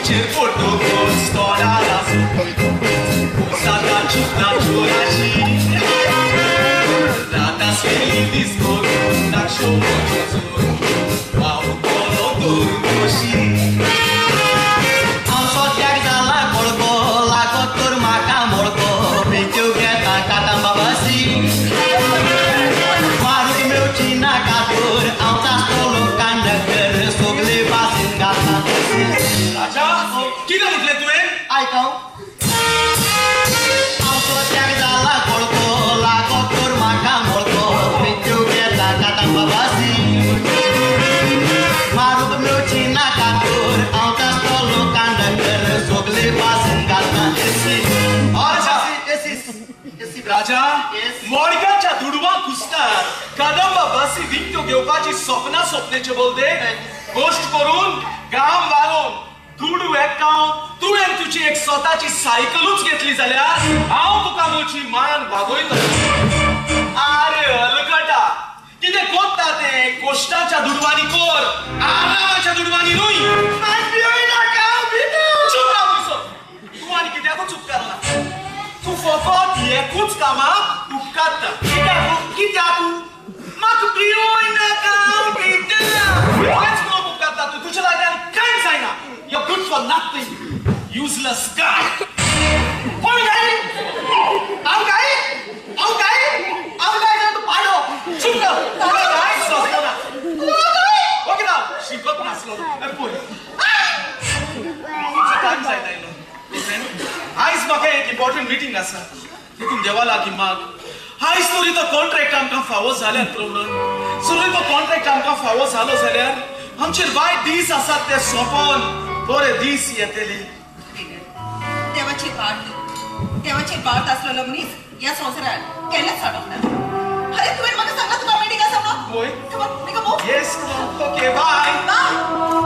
आमचेर पडटकच तोंडार आसूं सादा चिंतना चोराशी रात आसलेली दीस करून नाक्षो म्हजो हांव कोलो करून खोशी आमचो त्याग जाला कोळको लागत तर म्हाका मोळको पेच्यो घेता कादांबा बासी मारूंक मेवची ना कातोर हांव आसतलो कांडक्टर सगले बासीन घालता. राजा कितें म्हटलें तुवें? आयक आमचो त्याग जाला कोळको लागत तर म्हाका मोळको पेच्यो घेता कादांबा बासी मारूंक मेवची ना कातोर हांव आसतलो कांडक्टर सगले बासीन घालता. राजा मोडक्याच्या दुडवा कुस्तार कदंबा बसी विकत्यो घेवपाची सपना सपनेचे बोलते गोश्ट करून गांव वालोवन दुडू एकठांव तुवें तुजी एक स्वताची सायकलूच घेतली जाल्यार हांव तुका म्हजी मान वागयतलो. आरे हलकटा कितें कोत्ता तें कोश्टाच्या दुडवांनी कर, आरामाच्या दुडवांनी न्हय. चूप राव थंयसर. तूं आनी कित्याकूच उपकारना. तूं फकत एकूच कामाक उपकारता. कित्याक कित्याक म्हाका भिवूय नाका भिता हेंच म्हणून उपकारता तूं. तुज्या लागल्यान कांयच जायना. You good for nothing, useless guy. कोण काय हांव काय हांव काय हांव काय तूं पाडो. चूप राव. तुका कांयच सोंसना. ओके ना शिकत नासलो पळय टायम जायना इल्लो. आयज म्हाका एक इम्पॉर्टंट मिटींग आसा देखून देवा लागीं माग. आयज तरी तो कॉन्ट्रॅक्ट आमकां फावो जाल्यार प्रवण जरी तो कॉन्ट्रॅक्ट आमकां फावो जालो जाल्यार आमचेर वायट दीस आसात ते सोंपोन बरे दीस येतले. देवाची वाट देवाची वाट आसलेलो मनीस ह्या संवसारात केन्नाच साडोंक ना. अरे तुवें म्हाका सांगला तुका मिटींग आसा म्हणून. वय. Come on, make a move. Yes, okay, bye. Bye.